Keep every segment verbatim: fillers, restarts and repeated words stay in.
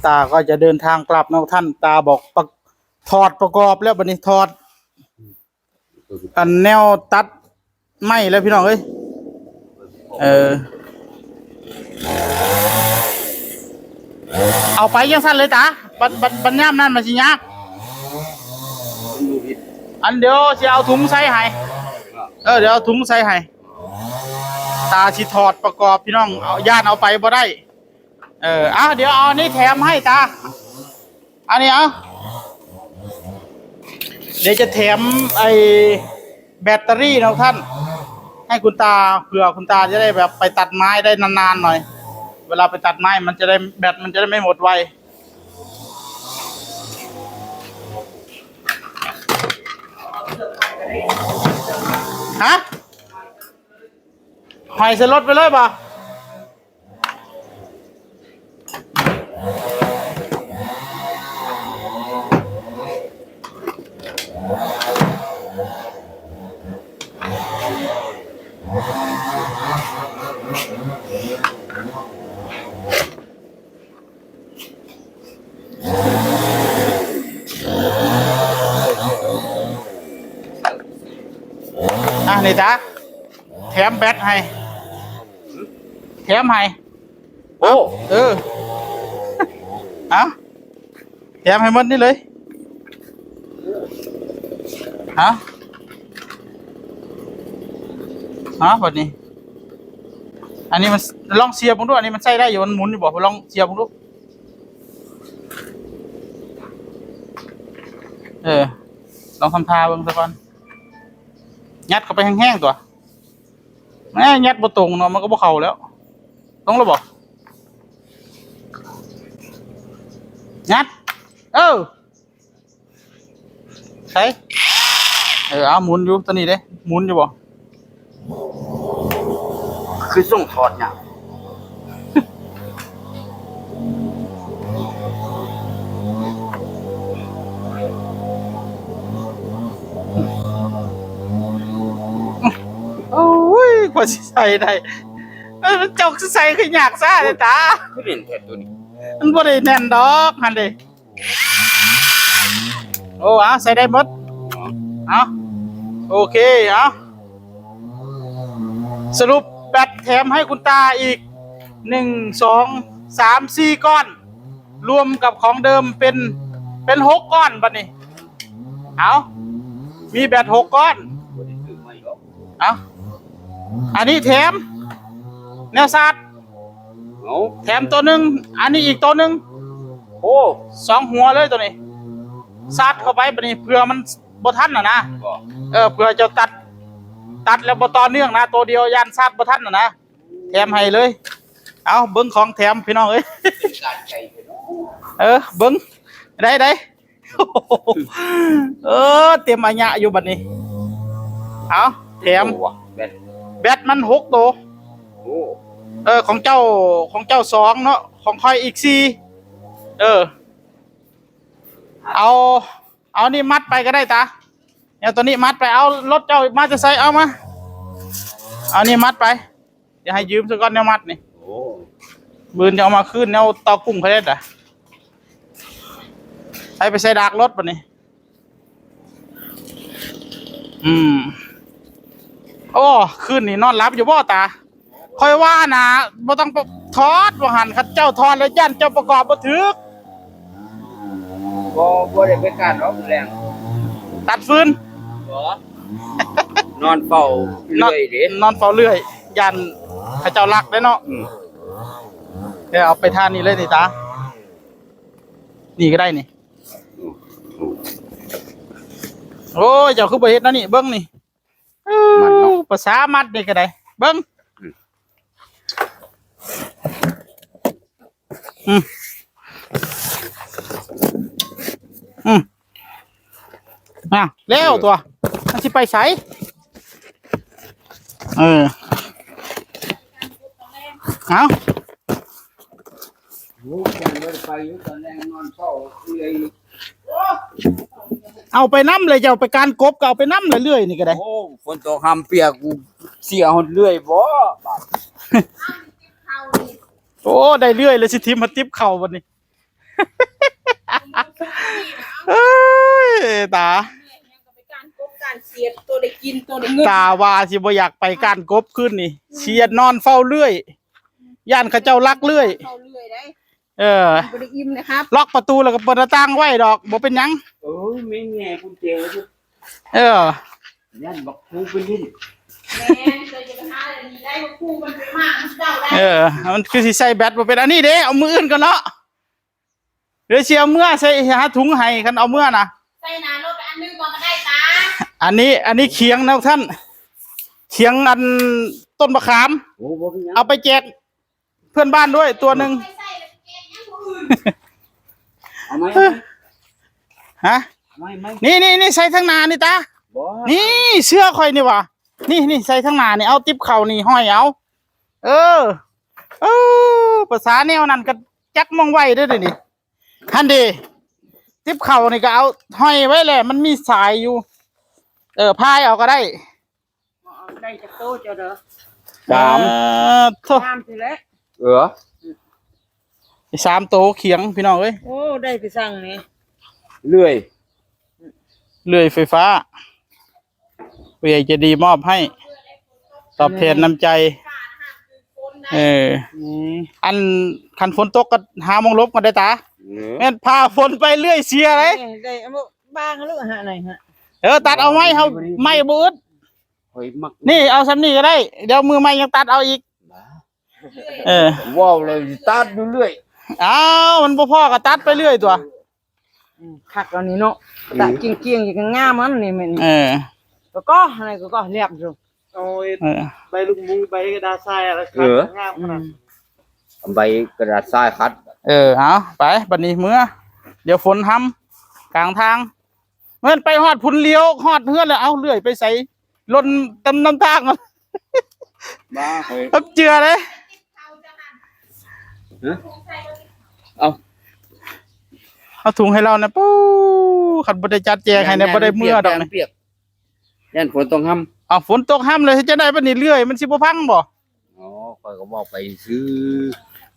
ตาก็จะเดินทางกลับเนาะท่าน ตาบอกประ- ถอดประกอบแล้วบัดนี้ ถอด อันแนวตัดไม้แล้วพี่น้องเอ้ย เออ เอาไปยังสั้นเลยตา บัด- บัด- บัดยามนั้นมันสิยาก อันเดี๋ยวสิเอาถุงใส่ให้ เออ เดี๋ยวเอาถุงใส่ให้ ตาสิถอดประกอบพี่น้อง เอา- ย่านเอาไปบ่ได้ เออ เอา เดี๋ยวเอาอันนี้แถมให้ตา อันนี้เอา เดี๋ยวจะแถมไอ้แบตเตอรี่นะท่าน ให้คุณตา เผื่อคุณตาจะได้แบบไปตัดไม้ได้นานๆหน่อย เวลาไปตัดไม้มันจะได้ แบตมันจะได้ไม่หมดไว ฮะ ห้อยใส่รถไปเลยบ่ อ่ะ นี่จ้ะ แถมแบตให้ แถมให้ โอ้ เออ ฮะ แถมให้หมดนี่เลย ฮะ ฮะ บัดนี้ อันนี้มัน ลองเสียบมึงดู อันนี้มันใช้ได้อยู่ มันหมุนอยู่บ่ ลองเสียบมึงดู เออ ลองทำท่าเบิ่งซะก่อน ยัดเข้าไปแฮงๆ ตัว แหม ยัดบ่ตรงเนาะ มันก็บ่เข้าแล้ว ตรงแล้วบ่ ยัด เออ ใส่ เออ เอาหมุนอยู่ ตัวนี้เด้ หมุนอยู่บ่ คือส่งถอดเนี่ย โอ้ย กว่าสิใส่ได้ เออ เจ้าคือใส่คือยากซ่าเลยตา คือเด่นแท้ตัวนี้ มันบ่ได้แน่นดอก หั่นเด้ โอ้ เอา ใส่ได้หมด เอา โอเค เอา สรุปแบตแถมให้คุณตาอีก หนึ่ง สอง สาม สี่ ก้อน รวมกับของเดิมเป็น เป็น หก ก้อนบัดนี้ เอา มีแบต หก ก้อน เอา อันนี้แถม แนวสาด เอา แถมตัวหนึ่ง อันนี้อีกตัวหนึ่ง โอ้ สองหัวเลยตัวนี้ สาดเข้าไปบัดนี้ เผื่อมันบ่ทันน่ะนะ บ่ เออ เผื่อเจ้าตัด ตัดแล้วบ่ต่อเนื่องนะ ตัวเดียวย่านสาดบ่ทันน่ะนะ แถมให้เลย เอา เบิ่งของแถมพี่น้องเอ้ย เป็นการใจเถอะเนาะ เออ เบิ่ง ได้ ได้ เออ เต็มอะยะอยู่บัดนี้ เอา แถม โอ้ว่ะ แบต แบตมันหกตัว โอ้ เออ ของเจ้า ของเจ้าสองเนาะ ของข้อยอีกสี่ เออ เอา เอานี่มัดไปก็ได้ตา เอาตัวนี้มัดไป เอารถเจ้ามาจะใส่ เอามา เอานี่มัดไป เดี๋ยวให้ยืมซะก่อนแนวมัดนี่ โอ้ มื้ออื่นจะเอามาคืนแนวต่อกุ้งเขาได้จ้ะ ให้ไปใส่ดากรถบัดนี้ อืม โอ้ คืนนี้นอนหลับอยู่บ่ตา ค่อยว่านะ บ่ต้องถอด ว่าหั่น คันเจ้าถอดแล้วย่านเจ้าประกอบบ่ถูก บ่ บ่ได้ไปการออกแรง ตัดฟืน บ่ นอนเฝ้าเรื่อยเด้ นอนเฝ้าเรื่อย ย่านเขาเจ้าลักเด้เนาะ อืม เดี๋ยวเอาไปทานนี่เลยนี่ตา นี่ก็ได้นี่ โอ้ย เจ้าคือบ่เฮ็ดนะนี่ เบิ่งนี่ มันเนาะ ภาษามัดนี่ก็ได้ เบิ่ง อืม อืม อืม อ่ะ แล้วตัว มันสิไปไส เออ เอา โอ้ย ยังบ่ได้ไปอยู่ ตอนแรกนอนเฝ้าเรื่อย เอาไปนำเลย เจ้าไปการกบก็เอาไปนำเลย เลื่อยนี่ก็ได้ โอ้ ฝนตกหำเปียก กูเสียหดเลื่อยบ่ บาด โอ้ ได้เลื่อยเลย สิทิ่มมาติบเข่าบัดนี้ เอ้ย ตา ไปการกบการเสียดตัวได้กินตัวได้เงิน ตาว่าสิบ่อยากไปการกบคืนนี่ เสียดนอนเฝ้าเลื่อย ย่านเขาเจ้าลักเลื่อย เฝ้าเลื่อยได้ เออ บ่ได้อิ่มนะครับ ล็อกประตูแล้วก็เปิดหน้าต่างไว้ดอก บ่เป็นหยัง เออ ไม่แง่กุญแจ เออ ย่านบักคูไปเล่น แม่น เจ้าจะไปหาอะไรนี่ได้บักคูมันไปมามันเจ้าได้ เออ มันคือสิใส่แบตบ่เป็น อันนี้เด้ เอามืออื่นก่อนเนาะ เดี๋ยวสิเอาเมือใส่หาถุงให้ คันเอาเมือนะ ใส่หน้ารถไปอันหนึงก่อนก็ได้ตา อันนี้ อันนี้เขียงนะท่าน เขียงอันต้นมะขาม โอ้ บ่เป็นหยัง เอาไปแจกเพื่อนบ้านด้วยตัวหนึ่ง เอาไหม ฮะ เอาไหม นี่ นี่ นี่ ใส่ทั้งหน้านี่ตา บ่ นี่เสื้อข่อยนี่หว่า นี่ นี่ ใส่ทั้งหน้านี่ เอาติ๊บเข่านี่ห้อยเอา เออ เออ ภาษาแนวนั้นก็จักมองไว้เด้อเดี๋ยวนี้ หั่นเด้ ติ๊บเข่านี่ก็เอาห้อยไว้แหละ มันมีสายอยู่ เออ พายเอาก็ได้ ได้จักโตเจ้าเด้อ สาม เออ โถ่ สามทีแหละ เออ สามโตเขียงพี่น้องเอ้ย โอ้ ได้ไปสั่งนี่ เลื่อย เลื่อยไฟฟ้า ผู้ใหญ่ใจดีมอบให้ ตอบแทนน้ำใจ เออ อืม อัน คันฝนตกก็หาหม่องหลบกันได้ตา เออ แม่นพาฝนไปเลื่อยเสียเลย นี่ได้เอาบางลูกหาหน่อยฮะ เออ ตัดเอาไม้เฮา ไม้บ่อึด ข่อยมัก นี่เอาซ้ำนี่ก็ได้ เดี๋ยวมือใหม่ยังตัดเอาอีก บ้า เออ ว้าวเลยตัดอยู่เรื่อย อ้าว มันบ่พอก็ตัดไปเรื่อยตัว อืม คักอันนี้เนาะ อืม ตะเกรียงๆ อย่างงามอันนี้แม่น เออ ก็ก็อะไรก็ก็เรียบอยู่ เอาไอ้ เออ ใบลูกหมู ใบกระดาษทรายอะไร เออ งามขนาด อืม ใบกระดาษทรายคัด เออ เอาไป บัดนี้เมือ เดี๋ยวฝนทำกลางทาง แม่นไปฮอดพุ้นเลี้ยว ฮอดเฮือนแล้ว เอาเลื่อยไปใส่ หล่นเต็มน้ำทาง บ้าเฮ้ย ครับเจือเลย ฮะ เอา เอาถุงให้เรานะ ปู๊ คันบ่ได้จัดแจงให้นะ ย่าน บ่ได้เมือดอกนะ ย่านเปียก ย่านฝนตกห้ำ เอาฝนตกห้ำเลย จะได้ปะนี่เลื่อย มันสิบ่พังบ่ อ๋อ ข้อยก็บอกไปซื้อ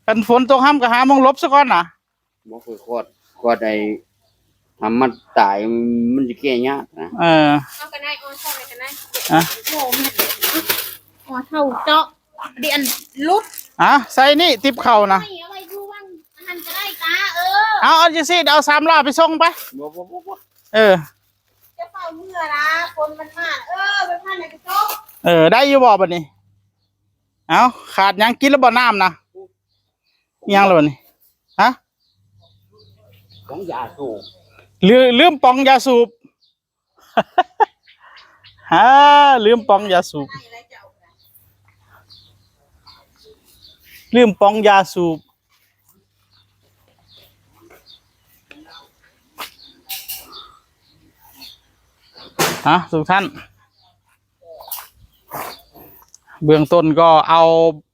คันฝนตกห้ำก็หาหม่องหลบซะก่อนนะ บ่ค่อยคลอด คลอดไอ้ทำมันตาย มันจะแก้ยากนะ เออ เอากันได้ เอาเท่าไหร่กันได้ อ่ะ โอ้โห แม่น เอาเท่าเจาะ เดี๋ยวอันหลุด อ่ะ ใส่นี่ ติ๊บเข่านะ เอาไว้ดูว่างอันนั้นก็ได้ตา เออ เอา เอาจังซี่ เอาสามล้อไปส่งไป บ่ บ่ บ่ บ่ เออ จะเฝ้าเมือนะ ฝนมันมา เออ มันมาไหนก็จบ เออ ได้อยู่บ่บัดนี้ เอา ขาดหยัง กินแล้วบ่น้ำนะ ยังเลยนี่ ฮะ ป๋องยาสูบ ลืม ลืมป๋องยาสูบ ฮะ ลืมป๋องยาสูบ ลืมป๋องยาสูบ ฮะ ทุกท่าน เบื้องต้นก็เอา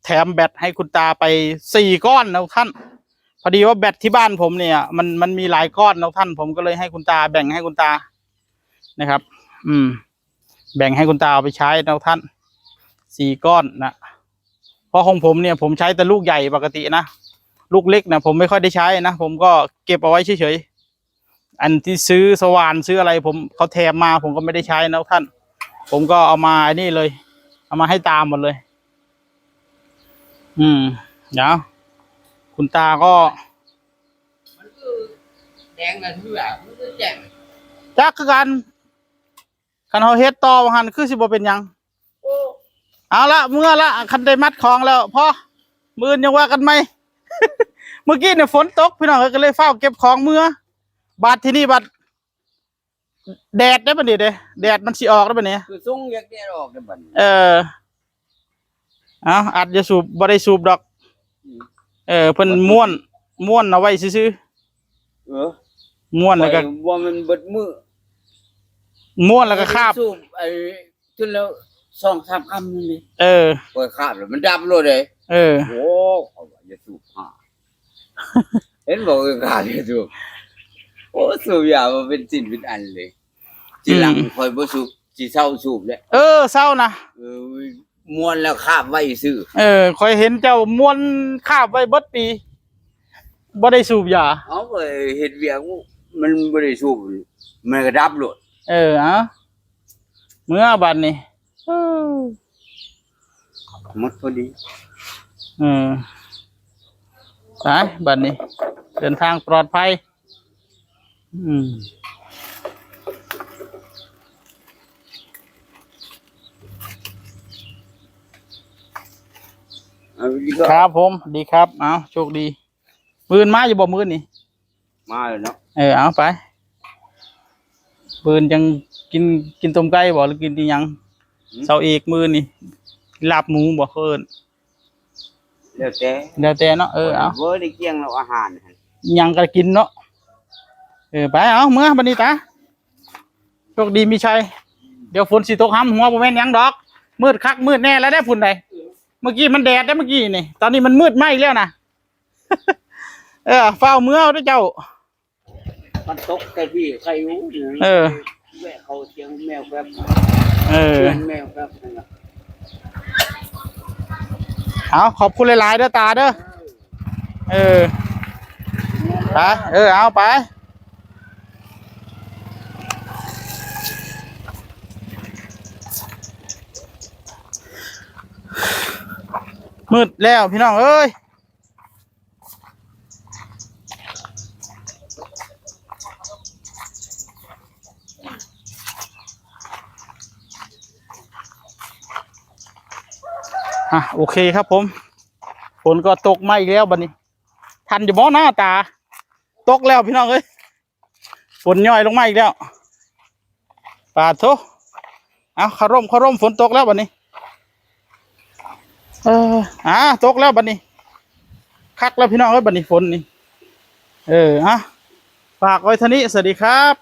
แถมแบตให้คุณตาไปสี่ก้อนนะท่าน พอดีว่าแบตที่บ้านผมเนี่ย มัน มันมีหลายก้อนนะท่าน ผมก็เลยให้คุณตา แบ่งให้คุณตานะครับ อืม แบ่งให้คุณตาเอาไปใช้นะท่าน สี่ก้อนนะ เพราะของผมเนี่ย ผมใช้แต่ลูกใหญ่ปกตินะ ลูกเล็กนะ ผมไม่ค่อยได้ใช้นะ ผมก็เก็บเอาไว้เฉยๆ อันที่ซื้อสว่านซื้ออะไร ผม เขาแถมมา ผมก็ไม่ได้ใช้นะท่าน ผมก็เอามาไอ้นี่เลย เอามาให้ตาหมดเลย อืม เดี๋ยว คุณตาก็ แดงนะเพื่อมันก็แจ่ม จักคือกัน คันเฮาเฮ็ดต่อว่าหั่นคือสิบ่เป็นหยัง โอ้ เอาละ เมือละ คันได้มัดของแล้ว พอ มื้ออื่นยังว่ากันใหม่ เมื่อกี้เนี่ยฝนตก พี่น้อง ก็เลยฟ้าวเก็บของเมือ บาดทีนี้บาด แดดเด้บัดนี้เด้ แดดมันสิออกแล้วบัดนี้ คือส่งแยกแดดออกเด้บัดนี้ เออ เอา อัดยาสูบ บ่ได้สูบดอก อืม เออ เพิ่นม้วน ม้วนเอาไว้ซื่อๆ เออ ม้วนแล้วก็ ข่อยว่ามันเบิดมื้อ ม้วนแล้วก็คาบ สูบไอ้ จนแล้วสองสามคำนึงนี่ เออ ข่อยคาบแล้วมันดับโลดเลย เออ โอ้ ข่อยว่าอย่าสูบหา เห็นบอกเออ ข่าวอย่าสูบ โอ้ สูบยามาเป็นชิ้นเป็นอันเลย ทีหลัง อืม ข่อยบ่สูบ สิเซาสูบแล้ว เออ เซานะ เออ ม้วนแล้วคาบไว้ซื่อ เออ ข่อยเห็นเจ้าม้วนคาบไว้เบิดปี บ่ได้สูบยา เอาก็เฮ็ดเวียก มันบ่ได้สูบ มันก็ดับโลด เออ เอา เมือบัดนี้ หมดพอดี เออ ไป บัดนี้ เดินทางปลอดภัย อืม เอาดีก็ ครับผม ดีครับ เอา โชคดี มื้ออื่นมาอยู่บ่มื้อนี้ มาแล้วเนาะ เออ เอาไป มื้ออื่นจังกิน กินต้มไก่บ่ หรือกินอีหยัง หืม เช้าอีกมื้อนี้ ลาบหมูบ่เขาเอิ้น แล้วแต่ แล้วแต่เนาะ เออ เอา บ่ได้เกี่ยงแล้วอาหารหั่น หยังก็กินเนาะ เออ ไป เอา เมือบัดนี้ตา โชคดีมีชัย เดี๋ยวฝนสิตกห้ำหัว บ่แม่นหยังดอก มืดคักมืดแน่แล้วเด้อ พุ่นใด เมื่อกี้มันแดดเด้อ เมื่อกี้นี่ ตอนนี้มันมืดมาอีกแล้วนะ เออ ฟ้าวเมือเด้อเจ้า มันตกแต่พี่ใครรู้อยู่ เออ แวะเขาเสียงแมวแป๊บ เออ เสียงแมวแป๊บนั่นน่ะ เอา ขอบคุณหลายๆเด้อตาเด้อ เออ ไป เออ เอาไป มืดแล้วพี่น้องเอ้ย อ่ะ โอเคครับผม ฝนก็ตกมาอีกแล้วบัดนี้ ทันอยู่บ่หน้าตา ตกแล้วพี่น้องเอ้ย ฝนย่อยลงมาอีกแล้ว ปาดโถ เอา เข้าร่ม เข้าร่ม ฝนตกแล้วบัดนี้ เออ อ่า ตกแล้วบัดนี้ คักแล้วพี่น้องเอ้ย บัดนี้ฝนนี่ เออ อ่ะ ฝากไว้เท่านี้ สวัสดีครับ